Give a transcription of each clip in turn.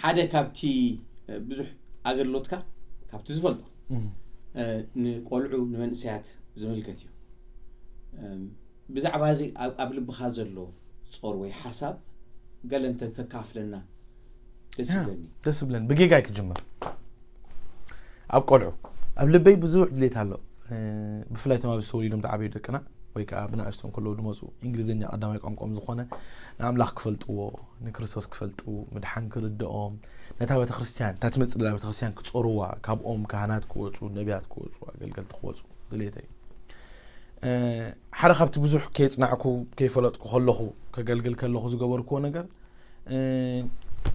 ሓደ ካብቲ ብዙሕ ኣገልግሎትካ ካብቲ ዝፈልጦ ንቆልዑ ንመንእሰያት ዝምልከት እዩ። ብዛዕባ እዚ ኣብ ልብኻ ዘሎ ጾር ወይ ሓሳብ ገለ እንተ ተካፍለና ደስ ይብለኒ። ደስ ይብለኒ። ብጌጋይ ክጅምር። ኣብ ቆልዑ ኣብ ልበይ ብዙሕ ድሌት ኣሎ። ብፍላይ እቶም ኣብዚ ተወሊዶም ዝዓበዩ ደቅና ወይ ከዓ ብንኣሽቶም ከለዉ ዝመፁ እንግሊዝኛ ቀዳማይ ቋንቋኦም ዝኾነ ንኣምላኽ ክፈልጥዎ፣ ንክርስቶስ ክፈልጡ፣ ምድሓን ክርድኦም፣ ነታ ቤተክርስትያን እታ ትመፅእ ዘላ ቤተክርስትያን ክፀርዋ፣ ካብኦም ካህናት ክወፁ፣ ነቢያት ክወፁ፣ ኣገልገልቲ ክወፁ ድሌተይ። ሓደ ካብቲ ብዙሕ ከየፅናዕኩ ከይፈለጥኩ ከለኹ ከገልግል ከለኹ ዝገበርክዎ ነገር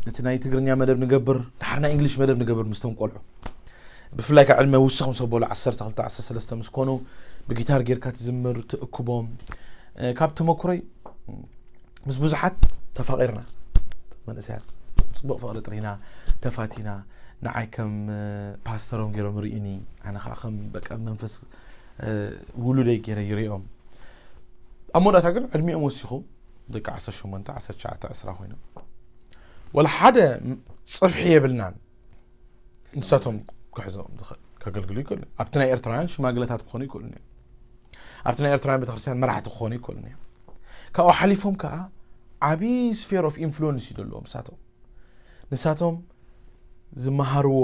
እቲ ናይ ትግርኛ መደብ ንገብር ድሓር ናይ እንግሊሽ መደብ ንገብር ምስቶም ቆልዑ ብፍላይ ካብ ዕድመ ውስኽ ምስ ኣበሉ ዓሰርተ ክልተ ዓሰርተ ሰለስተ ምስ ኮኑ ብጊታር ጌርካ ትዝምር ትእክቦም። ካብ ተመክሮይ ምስ ብዙሓት ተፋቒርና መንእሰያት ፅቡቕ ፍቕሪ ጥሪና ተፋቲና ንዓይ ከም ፓስተሮም ገይሮም ርእዩኒ ኣነ ከዓ ከም በቃ መንፈስ ውሉደይ ገይረ ይሪኦም ኣብ መወዳእታ ግን ዕድሚኦም ወሲኹ ደቂ ዓሰርተ ሸሞንተ ዓሰርተ ትሽዓተ ዕስራ ኮይኖም ወላ ሓደ ፅፍሒ የብልናን ንሳቶም ክሕዞም ዝኽእል ከገልግሉ ይክእሉ ኣብቲ ናይ ኤርትራውያን ሽማግለታት ክኾኑ ይክእሉ ኣብቲ ናይ ኤርትራውያን ቤተክርስትያን መራሕቲ ክኾኑ ይክእሉ ካብኡ ሓሊፎም ከዓ ዓብዪ sphere of influence እዩ ዘለዎም ንሳቶም ንሳቶም ዝመሃርዎ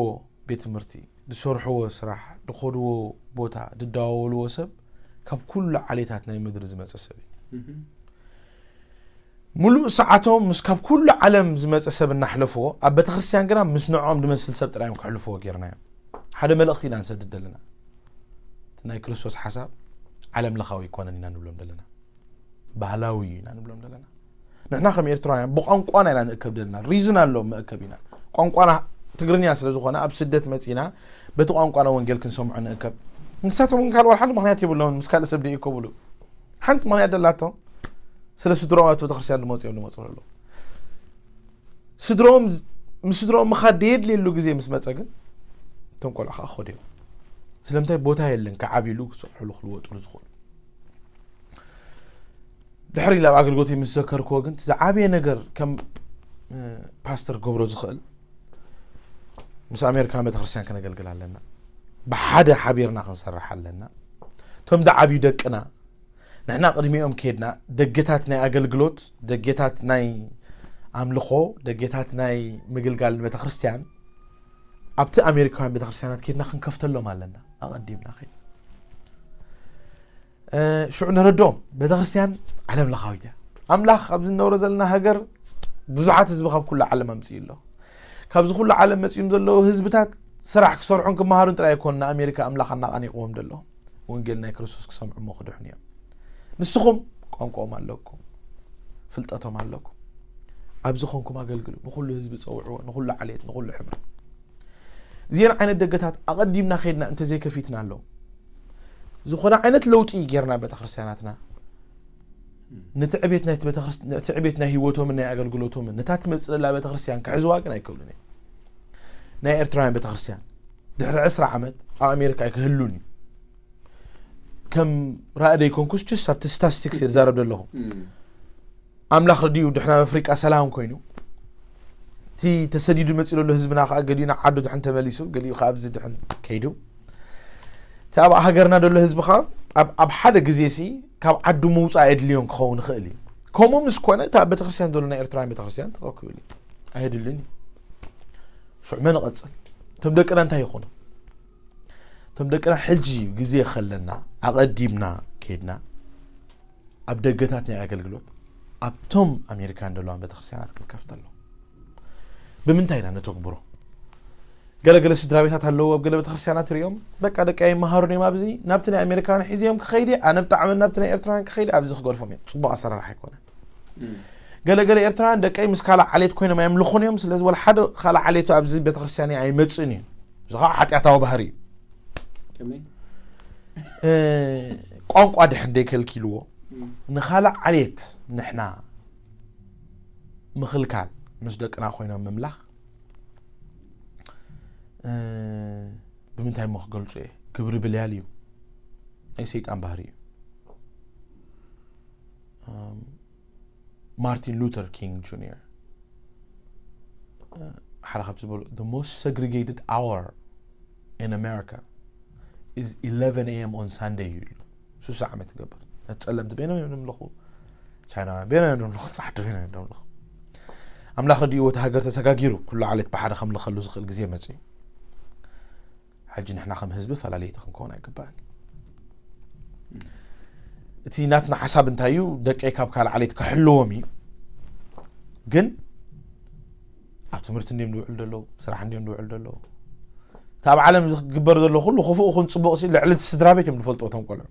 ቤት ትምህርቲ ዝሰርሕዎ ስራሕ ዝኸድዎ ቦታ ዝደዋወልዎ ሰብ ካብ ኩሉ ዓሌታት ናይ ምድሪ ዝመፀ ሰብ እዩ ሙሉእ ሰዓቶም ምስ ካብ ኩሉ ዓለም ዝመፀ ሰብ እናሕለፍዎ ኣብ ቤተክርስትያን ግና ምስ ንዕኦም ዝመስል ሰብ ጥራዮም ክሕልፍዎ ጌርናዮም ሓደ መልእኽቲ ኢና ንሰድድ ዘለና እቲ ናይ ክርስቶስ ሓሳብ ዓለም ለኻዊ ኣይኮነን ኢና ንብሎም ዘለና ባህላዊ ኢና ንብሎም ዘለና ንሕና ከም ኤርትራውያን ብቋንቋና ኢና ንእከብ ዘለና reason ኣሎ መእከብ ኢና ቋንቋና ትግርኛ ስለ ዝኾነ ኣብ ስደት መፂና በቲ ቋንቋና ወንጌል ክንሰምዖ ንእከብ ንሳቶም ግን ካልእ ሓደ ምክንያት የብሎም ምስ ካልእ ሰብ ደይእከብሉ ሓንቲ ምክንያት ደላቶም ስለ ስድሮም ኣብቲ ቤተክርስትያን ዝመፁ እዮም ዝመፁ ኣለዉ ስድሮም ምስ ስድሮም ምኻድ ደየድልየሉ ግዜ ምስ መፀ ግን እቶም ቆልዑ ከዓ ክኸዱ እዮም ስለምንታይ ቦታ የለን ክዓብይሉ ክሰፍሕሉ ክልወጥሉ ዝኽእሉ ድሕሪ ኢለ ኣብ ኣገልግሎተይ ምስ ዘከርክዎ ግን ዝዓበየ ነገር ከም ፓስተር ገብሮ ዝኽእል ምስ ኣሜሪካን ቤተክርስትያን ክነገልግል ኣለና ብሓደ ሓቢርና ክንሰርሕ ኣለና እቶም ዝዓብዩ ደቅና ንሕና ቅድሚኦም ከድና ደጌታት ናይ ኣገልግሎት ደጌታት ናይ ኣምልኾ ደጌታት ናይ ምግልጋል ቤተክርስትያን ኣብቲ ኣሜሪካውያን ቤተክርስትያናት ከድና ክንከፍተሎም ኣለና ኣቐዲምና ከድና ሽዑ ንረድኦም ቤተክርስትያን ዓለም ለኻዊት እያ ኣምላኽ ኣብዚ ንነብሮ ዘለና ሃገር ብዙሓት ህዝቢ ካብ ኩሉ ዓለም ኣምፅኡ ኣሎ ካብዚ ኩሉ ዓለም መፂኡም ዘለዉ ህዝብታት ስራሕ ክሰርሑን ክመሃሩን ጥራይ ኣይኮኑ ንኣሜሪካ ኣምላኽ ኣናቓኒቕዎም ዘሎ ወንጌል ናይ ክርስቶስ ክሰምዑ እሞ ክድሕኑ እዮም ንስኹም ቋንቋኦም ኣለኩም ፍልጠቶም ኣለኩም ኣብዚ ኾንኩም ኣገልግሉ ንኩሉ ህዝቢ ፀውዕዎ ንኩሉ ዓሌት ንኩሉ ሕብረት እዚአን ዓይነት ደገታት ኣቐዲምና ከድና እንተዘይከፊትና ኣለዉ ዝኾነ ዓይነት ለውጢ ጌርና ቤተክርስትያናትና ነቲ ዕቤት ናይ ቤተክርስትያን ነቲ ዕቤት ናይ ህይወቶምን ናይ ኣገልግሎቶምን ነታ ትመጽእ ዘላ ቤተክርስትያን ክሕዝዋ ግን ኣይክእሉን እዮም ናይ ኤርትራውያን ቤተክርስትያን ድሕሪ ዕስራ ዓመት ኣብ ኣሜሪካ ኣይክህሉን እዩ ከም ራእደ ይኮንኩስ ችስ ኣብቲ ስታስቲክስ እየ ዝዛረብ ዘለኹ ኣምላኽ ረድዩ ድሕና ኣፍሪቃ ሰላም ኮይኑ እቲ ተሰዲዱ መፂኡ ዘሎ ህዝብና ከዓ ገሊኡ ናብ ዓዱ ድሕን ተመሊሱ ገሊኡ ከዓ ኣብዚ ድሕን ከይዱ እቲ ኣብ ሃገርና ዘሎ ህዝቢ ከዓ ኣብ ሓደ ግዜ ሲ ካብ ዓዱ ምውፃእ ኣየድልዮን ክኸውን ይኽእል እዩ ከምኡ ምስ ኮነ እቲ ኣብ ቤተክርስትያን ዘሎ ናይ ኤርትራውያን ቤተክርስትያን ተኸክብል እዩ ኣየድልን እዩ ሽዑ መን ይቐፅል እቶም ደቅና እንታይ ይኾኑ እቶም ደቅና ሕጂ ግዜ ከለና ኣቐዲምና ከይድና ኣብ ደገታት ናይ ኣገልግሎት ኣብቶም ኣሜሪካን ዘለዋን ቤተክርስትያናት ክንከፍተሎም ብምንታይ ኢና ነተግብሮ ገለገለ ስድራ ቤታት ኣለዉ ኣብ ገለ ቤተክርስትያናት ሪኦም በቃ ደቂ ኣይመሃሩን እዮም ኣብዚ ናብቲ ናይ ኣሜሪካን ሒዝዮም ክኸይድ ኣነ ብጣዕሚ ናብቲ ናይ ኤርትራውያን ክኸይድ ኣብዚ ክገድፎም እዮም ፅቡቅ ኣሰራርሓ ኣይኮነን ገለገለ ኤርትራውያን ደቀይ ምስ ካልእ ዓሌት ኮይኖም ኣየምልኹን እዮም ስለዚ ወላ ሓደ ካልእ ዓሌቱ ኣብዚ ቤተክርስትያን ኣይመፅእን እዩ እዚ ከዓ ሓጢኣታዊ ባህሪ እዩ ቋንቋ ድሕን ደይከልኪልዎ ንኻልእ ዓሌት ንሕና ምኽልካል ምስ ደቅና ኮይኖም ምምላኽ ብምንታይ እሞ ክገልፁ እየ ክብሪ ብልያል እዩ ናይ ሰይጣን ባህሪ እዩ ማርቲን ሉተር ኪንግ ጁኒየር ሓደ ካብቲ ዝበሉ the most segregated hour in America is eleven a.m. on Sunday እዩ ኢሉ። ሱሳ ዓመት ትገብር ነቲ ጸለምቲ በይኖም እዮም ንምልኹ፣ ቻይናውያን በይኖም እዮም ንምልኹ፣ ጻሕቲ በይኖም እዮም ንምልኹ። ኣምላኽ ረድእዎ እቲ ሃገር ተሰጋጊሩ ኩሉ ዓሌት ብሓደ ከምልኸሉ ዝኽእል ግዜ መጽእ እዩ። ሕጂ ንሕና ከም ህዝቢ ፈላለይቲ ክንከውን ኣይግባእን። እቲ ናትና ሓሳብ እንታይ እዩ? ደቀይ ካብ ካልእ ዓሌት ክሕልዎም እዩ። ግን ኣብ ትምህርቲ እንዲዮም ዝውዕሉ ዘለዉ፣ ስራሕ እንዲዮም ዝውዕሉ ዘለዉ። እቲ ኣብ ዓለም ዝግበር ዘሎ ኩሉ ክፉእ ኹን ጽቡቕ ሲ ልዕሊ እቲ ስድራ ቤት እዮም ዝፈልጥዎ እቶም ቆልዑ።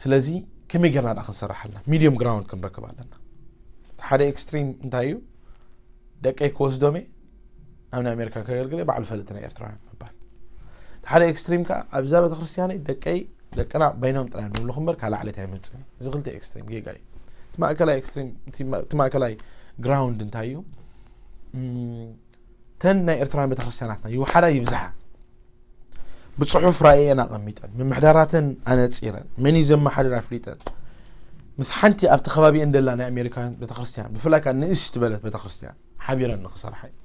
ስለዚ ከመይ ጌርና ደኣ ክንሰርሕ ኣለና? ሚድየም ግራውንድ ክንረክብ ኣለና። እቲ ሓደ ኤክስትሪም እንታይ እዩ? ደቀይ ክወስዶም እየ፣ ኣብ ናይ ኣሜሪካን ከገልግል እየ፣ ባዕሉ ፈልጥ ናይ ኤርትራውያን ምባል። እቲ ሓደ ኤክስትሪም ከኣ ኣብዛ ቤተክርስትያነይ ደቀይ ደቅና በይኖም ጥራይ ንብልኹ እምበር ካልእ ዓሌት ኣይመጽእን እዩ። እዚ ክልተ ኤክስትሪም ጌጋ እዩ። እቲ ማእከላይ ኤክስትሪም እቲ ማ- እቲ ማእከላይ ግራውንድ እንታይ እዩ? እም፣ ተን ናይ ኤርትራውያን ቤተክርስትያናትና ይውሓዳ ይብዝሓ ብጽሑፍ ራእየን ኣቐሚጠን ምምሕዳራተን ኣነጺረን መን እዩ ዘመሓድር ኣፍሊጠን ምስ ሓንቲ ኣብቲ ከባቢአን ደላ ናይ ኣሜሪካውያን ቤተክርስትያን ብፍላይ ከኣ ንእሽ ትበለት ቤተክርስትያን ሓቢረን ንኽሰርሓ እዩ።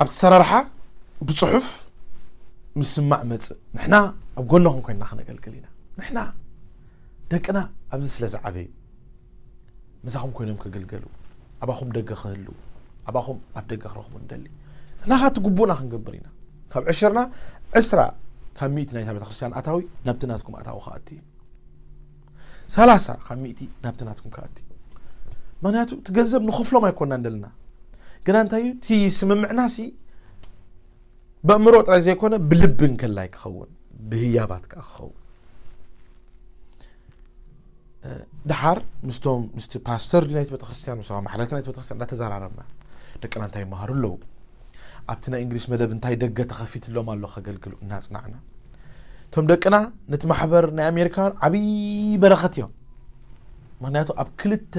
ኣብቲ ሰራርሓ ብጽሑፍ ምስማዕ መጽእ ንሕና ኣብ ጎንኹም ኮይንና ክነገልግል ኢና። ንሕና ደቅና ኣብዚ ስለ ዝዓበዩ ምሳኹም ኮይኖም ክግልገሉ ኣባኹም ደገ ክህሉ ኣባኹም ኣብ ደገ ክረኽቡ ንደሊ። ንሕና ከኣ እቲ ግቡእና ክንገብር ኢና። ካብ ዕሽርና ዕስራ ካብ ሚእቲ ናይታ ቤተክርስትያን ኣታዊ ናብቲ ናትኩም ኣታዊ ክኣቱ እዩ። ሰላሳ ካብ ሚእቲ ናብቲ ናትኩም ክኣቱ እዩ። ምክንያቱ እቲ ገንዘብ ንኸፍሎም ኣይኮናን ደልና። ግና እንታይ እዩ እቲ ስምምዕና ሲ በእምሮ ጥራይ ዘይኮነ ብልቢ እንከላይ ክኸውን ብህያባት ከዓ ክኸውን። እ፣ ድሓር ምስቶም ምስቲ ፓስተር ድዩ ናይቲ ቤተክርስትያን ምስ ኣማሓዳርቲ ናይቲ ቤተክርስትያን እንዳተዘራረብና ደቅና እንታይ ይመሃሩ ኣለዉ ኣብቲ ናይ እንግሊሽ መደብ እንታይ ደገ ተኸፊትሎም ኣሎ ከገልግሉ እናጽናዕና እቶም ደቅና ነቲ ማሕበር ናይ ኣሜሪካውያን ዓብዪ በረኸት እዮም። ምክንያቱ ኣብ ክልተ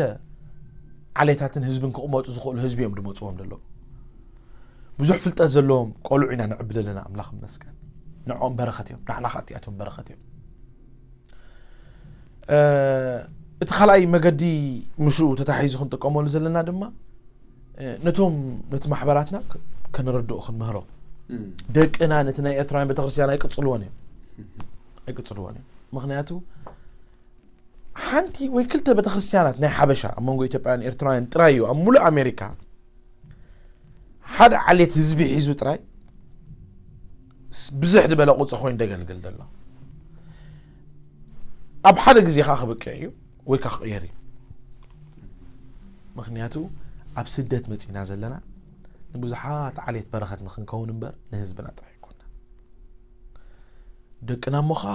ዓሌታትን ህዝብን ክቕመጡ ዝኽእሉ ህዝቢ እዮም ድመፅዎም ዘለዉ። ብዙሕ ፍልጠት ዘለዎም ቆልዑ ኢና ንዕብድ ኣለና። ኣምላኽ ይመስገን። ንዕኦም በረኸት እዮም፣ ንዓና ከዓ እቲኣቶም በረኸት እዮም። እ፣ እቲ ካልኣይ መገዲ ምስኡ ተታሒዙ ክንጥቀመሉ ዘለና ድማ እ፣ ነቶም ነቲ ማሕበራትና ክ- ከነረድኦ ክንምህሮ እም። ደቅና ነቲ ናይ ኤርትራውያን ቤተክርስትያን ኣይቅጽልዎን እዮም ኣይቅጽልዎን እዮም። ምክንያቱ ሓንቲ ወይ ክልተ ቤተክርስትያናት ናይ ሓበሻ ኣብ መንጎ ኢትዮጵያውያን ኤርትራውያን ጥራይ እዩ ኣብ ሙሉእ ኣሜሪካ ሓደ ዓሌት ህዝቢ ሒዙ ጥራይ ስ- ብዝሕ ዝበለ ቁፅሪ ኮይኑ ደገልግል ዘሎ። ኣብ ሓደ ግዜ ከዓ ክብቅዕ እዩ ወይ ከዓ ክቅየር እዩ። ምክንያቱ ኣብ ስደት መፂና ዘለና ንብዙሓት ዓሌት በረኸት ንክንከውን እምበር ንህዝብና ጥራይ ኣይኮና። ደቅና እሞ ከዓ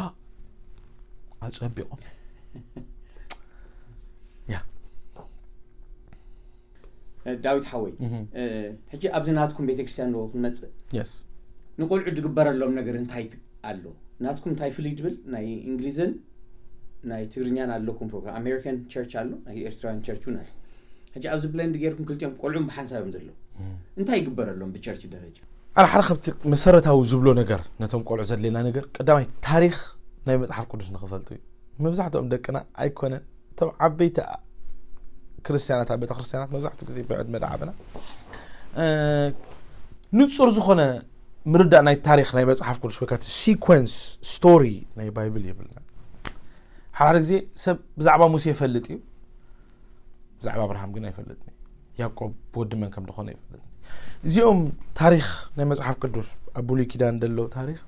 ኣፀቢቆም ያ ዳዊት ሓወይ፣ ሕጂ ኣብዚ ናትኩም ቤተክርስትያን ዶ ክንመፅእ? የስ ንቆልዑ ዝግበረሎም ነገር እንታይ ኣሎ? ናትኩም እንታይ ፍልይ ድብል? ናይ እንግሊዝን ናይ ትግርኛን ኣለኩም ፕሮግራም። ኣሜሪካን ቸርች ኣሎ፣ ናይ ኤርትራውያን ቸርች እውን ኣሎ። ሕጂ ኣብዚ ብለንድ ጌርኩም ክልቲኦም ቆልዑን ብሓንሳብ እዮም ዘለዉ። እንታይ ይግበረሎም ብቸርች ደረጃ? ኣነ ሓደ ካብቲ መሰረታዊ ዝብሎ ነገር ነቶም ቆልዑ ዘድልየና ነገር ቀዳማይ ታሪኽ ናይ መፅሓፍ ቅዱስ ንክፈልጡ እዩ። መብዛሕትኦም ደቅና ኣይኮነን እቶም ዓበይቲ ክርስትያናት ኣብ ቤተክርስትያናት መብዛሕትኡ ግዜ ብዕድመ ዳዓበና ንፁር ዝኾነ ምርዳእ ናይ ታሪኽ ናይ መፅሓፍ ቅዱስ ወይ ከዓ ሲኮንስ ስቶሪ ናይ ባይብል የብልና። ሓደ ግዜ ሰብ ብዛዕባ ሙሴ ይፈልጥ እዩ፣ ብዛዕባ ኣብርሃም ግን ኣይፈልጥን እዩ። ያዕቆብ ወዲ መን ከም ዝኾነ ይፈልጥ። እዚኦም ታሪኽ ናይ መፅሓፍ ቅዱስ ኣብ ብሉይ ኪዳን ደሎ ታሪኽ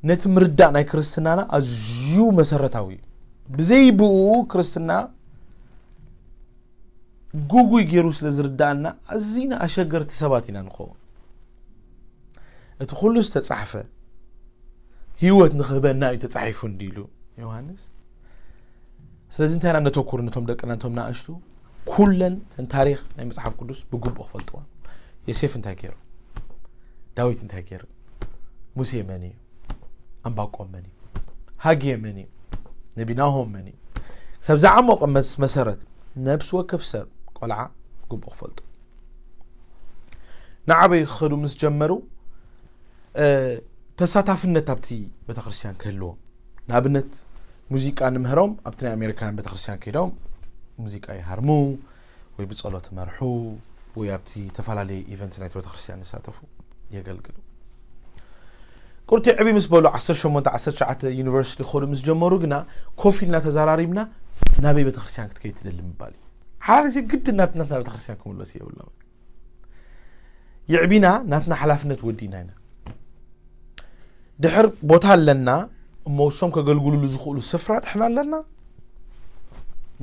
ነቲ ምርዳእ ናይ ክርስትናና ኣዝዩ መሰረታዊ እዩ። ብዘይ ብኡ ክርስትና ጉጉይ ገይሩ ስለ ዝርዳእና ኣዝና ኣሸገርቲ ሰባት ኢና ንኸውን። እቲ ኩሉ ዝተጻሕፈ ህይወት ንክህበና እዩ ተጻሒፉ እንዲሉ ዮሃንስ። ስለዚ እንታይ ኢና ነተኩር ነቶም ደቅና ነቶም ንኣሽቱ ኩለን ተን ታሪኽ ናይ መጽሓፍ ቅዱስ ብግቡእ ክፈልጥዋ። ዮሴፍ እንታይ ገይሩ? ዳዊት እንታይ ገይሩ? ሙሴ መን እዩ? ኣንባቆም መን እዩ? ሃጌ መን እዩ? ነቢ ናሆም መን እዩ? ሰብ ዝዓሞቐ መስ- መሰረት ነብሲ ወከፍ ሰብ ቆልዓ ግቡእ ክፈልጡ ንዓበይ ክኸዱ ምስ ጀመሩ ተሳታፍነት ኣብቲ ቤተክርስትያን ክህልዎም ንኣብነት ሙዚቃ ንምህሮም ኣብቲ ናይ ኣሜሪካውያን ቤተክርስትያን ከይዶም ሙዚቃ ይሃርሙ ወይ ብጸሎት መርሑ ወይ ኣብቲ ተፈላለየ ኢቨንት ናይቲ ቤተክርስትያን ይሳተፉ የገልግሉ። ቁርት ዕቢ ምስ በሉ ዓሰርተ ሸሞንተ ዓሰርተ ትሽዓተ ዩኒቨርሲቲ ክኸዱ ምስ ጀመሩ ግና ኮፍ ኢልና ተዘራሪብና ናበይ ቤተክርስትያን ክትከይድ ትደሊ ምባል እዩ። ሓደ ግዜ ግድን ናብቲ ናትና ቤተክርስትያን ክምለሱ የብሎም። ይዕቢና ናትና ሓላፍነት ወዲእና ኢና። ድሕር ቦታ ኣለና እሞ እሶም ከገልግሉሉ ዝኽእሉ ስፍራ ድሕና ኣለና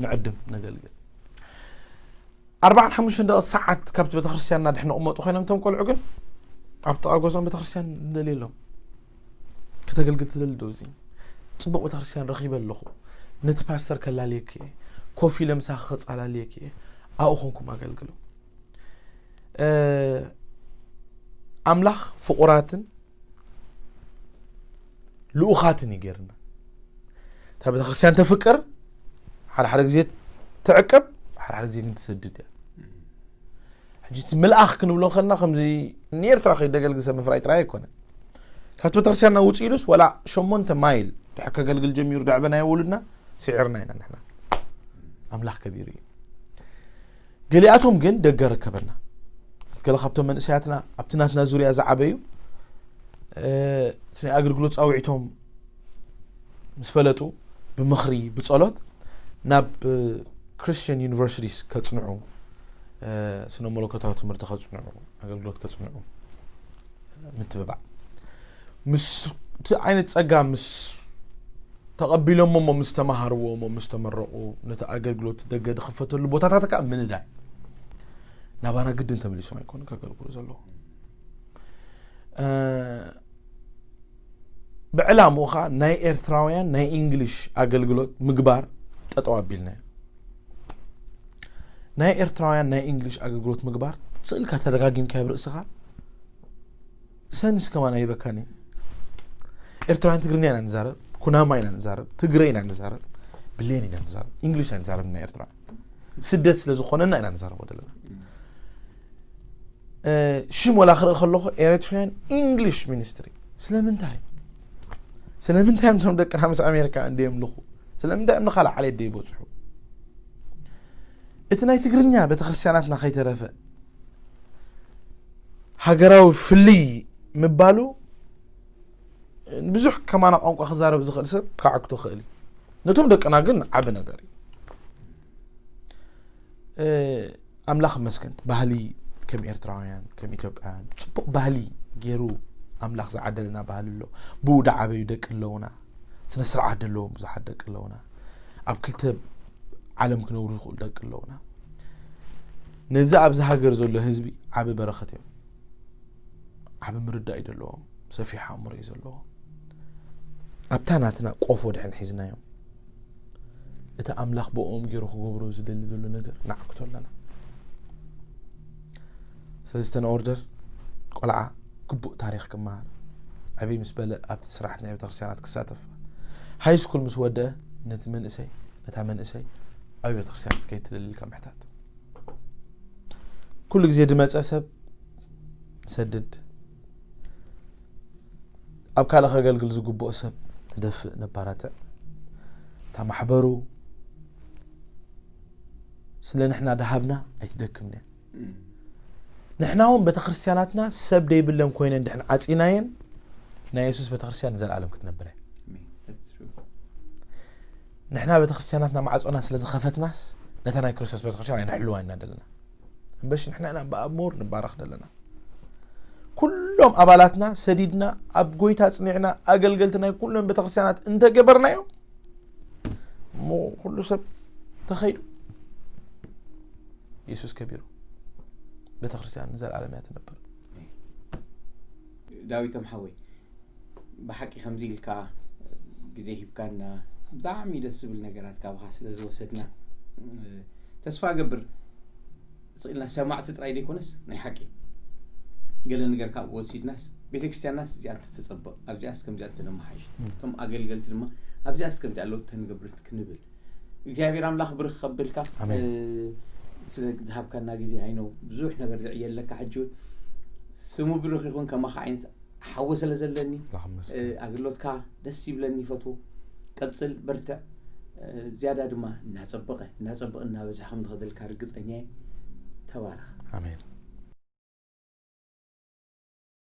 ንዕድም ነገልግል። ኣርባዓን ሓሙሽተን ደቂ ሰዓት ካብቲ ቤተክርስትያንና ድሕን ነቕመጡ ኮይኖም እቶም ቆልዑ ግን ኣብ ጥቓ ገዝኦም ቤተክርስትያን ደልየሎም። ከተገልግል ትደሊ ዶ እዚ ጽቡቕ ቤተክርስትያን ረኺበ ኣለኹ፣ ነቲ ፓስተር ከላልየኪ እየ፣ ኮፍ ኢለ ምሳኺ ከጻላልየኪ እየ፣ ኣብኡ ኮንኩም ኣገልግሉ። ኣምላኽ ፍቑራትን ልኡኻትን እዩ ገይርና። እታ ቤተክርስትያን ተፍቅር ሓደ ሓደ ግዜ ትዕቅብ፣ ሓደ ሓደ ግዜ ግን ትሰድድ እያ። ሕጂ እቲ ምልኣኽ ክንብሎ ከልና ከምዚ ንኤርትራ ከይደገልግል ሰብ ምፍራይ ጥራይ ኣይኮነን። ካብቲ ቤተክርስትያንና ውፅእ ኢሉስ ወላ ሸሞንተ ማይል ድሕር ከገልግል ጀሚሩ ደዕበናዮ ውሉድና ስዒርና ኢና ንሕና። ኣምላኽ ከቢሩ እዩ። ገሊኣቶም ግን ደገ ረከበና። ገለ ካብቶም መንእሰያትና ኣብቲ ናትና ዙርያ ዝዓበዩ እቲ ናይ ኣገልግሎት ፃውዒቶም ምስ ፈለጡ ብምኽሪ ብጸሎት ናብ ክርስቲያን ዩኒቨርሲቲስ ከጽንዑ፣ ስነ መለኮታዊ ትምህርቲ ከጽንዑ፣ ኣገልግሎት ከጽንዑ ምትብባዕ። ምስ እቲ ዓይነት ጸጋ ምስ ተቐቢሎሞ እሞ ምስ ተማሃርዎ እሞ ምስ ተመረቑ ነቲ ኣገልግሎት ደገ ዝኽፈተሉ ቦታታት ከዓ ምንዳይ ናባና ግድን ተመሊሶም ኣይኮኑ ከገልግሉ ዘለዉ። ብዕላምኡ ኸዓ ናይ ኤርትራውያን ናይ ኢንግሊሽ ኣገልግሎት ምግባር ጠጠው ኣቢልና እዩ። ናይ ኤርትራውያን ናይ ኢንግሊሽ ኣገልግሎት ምግባር ስእልካ ተደጋጊምካ ኣብ ርእስኻ ሰንስ ከማን ኣይበካን እዩ። ኤርትራውያን ትግርኛ ኢና ንዛረብ፣ ኩናማ ኢና ንዛረብ፣ ትግረ ኢና ንዛረብ፣ ብሌን ኢና ንዛረብ፣ ኢንግሊሽ ኢና ንዛረብ። ናይ ኤርትራውያን ስደት ስለ ዝኾነና ኢና ንዛረቦ ዘለና። ሽም ወላ ክርኢ ከለኹ ኤሪትሪያን ኢንግሊሽ ሚኒስትሪ። ስለምንታይ? ስለምንታይ እዮም እቶም ደቅና ምስ ኣሜሪካ እንደ የምልኹ? ስለምንታይ እዮም ንኻልእ ዓሌት ደይበፅሑ? እቲ ናይ ትግርኛ ቤተክርስትያናትና ከይተረፈ ሃገራዊ ፍልይ ምባሉ ብዙሕ ከማና ቋንቋ ክዛረብ ዝኽእል ሰብ ክዓግቶ ክእል እዩ። ነቶም ደቅና ግን ዓቢ ነገር እዩ። ኣምላኽ ይመስገን፣ ባህሊ ከም ኤርትራውያን ከም ኢትዮጵያውያን ጽቡቕ ባህሊ ገይሩ ኣምላኽ ዝዓደለና ባህሊ ኣሎ። ብኡ ዝዓበዩ ደቂ ኣለውና፣ ስነ ስርዓት ዘለዎም ብዙሓት ደቂ ኣለውና፣ ኣብ ክልተ ዓለም ክነብሩ ዝኽእሉ ደቂ ኣለውና። ነዚ ኣብዚ ሃገር ዘሎ ህዝቢ ዓቢ በረኸት እዮም። ዓቢ ምርዳእ እዩ ዘለዎም፣ ሰፊሕ ኣእምሮ እዩ ዘለዎም። ኣብታ ናትና ቆፎ ድሕን ሒዝናዮም እቲ ኣምላኽ ብኦም ገይሩ ክገብሮ ዝደሊ ዘሎ ነገር ንዓግቶ ኣለና። ስለዚ ተን ኦርደር ቆልዓ ግቡእ ታሪኽ ክመሃር ዕብይ ምስ በለ ኣብቲ ስራሕቲ ናይ ቤተክርስትያናት ክሳተፍ ሃይ ስኩል ምስ ወደአ ነቲ መንእሰይ ነታ መንእሰይ ኣብ ቤተክርስትያን ክትከይድ ትደሊ ኢልካ ምሕታት። ኩሉ ግዜ ድመፀ ሰብ ሰድድ ኣብ ካልእ ከገልግል ዝግብኦ ሰብ ንደፍእ ነባራትዕ እታ ማሕበሩ ስለ ንሕና ደሃብና ኣይትደክምን እያ። ንሕና እውን ቤተክርስትያናትና ሰብ ደይብለን ኮይነን ድሕን ዓፂናየን ናይ የሱስ ቤተክርስትያን ንዘለኣለም ክትነብር እያ። ንሕና ቤተክርስትያናትና ማዕፆና ስለ ዝኸፈትናስ ነታ ናይ ክርስቶስ ቤተክርስትያን ኣይንሕልዋ ኢና ዘለና። እምበሽ ንሕና ኢና ብኣሞር ንባረኽ ዘለና። ኩሎም ኣባላትና ሰዲድና ኣብ ጎይታ ጽኒዕና ኣገልገልቲ ናይ ኩሎም ቤተክርስትያናት እንተገበርናዮም እሞ ኩሉ ሰብ ተኸይዱ የሱስ ከቢሩ ቤተክርስትያን ንዘለኣለም እያ ትነብር። ዳዊቶም ሓወይ ብሓቂ ከምዚ ኢልካ ግዜ ሂብካና ብጣዕሚ ደስ ዝብል ነገራት ካብኻ ስለ ዝወሰድና ተስፋ ገብር ስቕ ኢልና ሰማዕቲ ጥራይ ዘይኮነስ ናይ ሓቂ ገለ ነገር ካብኡ ወሲድናስ ቤተክርስትያንናስ እዚኣ እንተተፀብቕ ኣብዚኣስ ከምዚኣ እንተነመሓይሽ እቶም ኣገልገልቲ ድማ ኣብዚኣስ ከምዚኣ ለውጢ ተንገብር ክንብል እግዚኣብሔር ኣምላኽ ብርኽ ከብልካ ስለ ዝሃብካና ግዜ ኣይነው ብዙሕ ነገር ዝዕየለካ ሕጂ እውን ስሙ ብሩኽ ይኹን ከማኻ ዓይነት ሓወ ስለ ዘለኒ ኣግሎትካ ደስ ይብለኒ ይፈትዎ ቀፅል በርትዕ ዝያዳ ድማ እናፀበቐ እናፀበቐ እናበዝሐ ከም ዝኸደልካ ርግፀኛ እየ ተባረኽ። ኣሜን።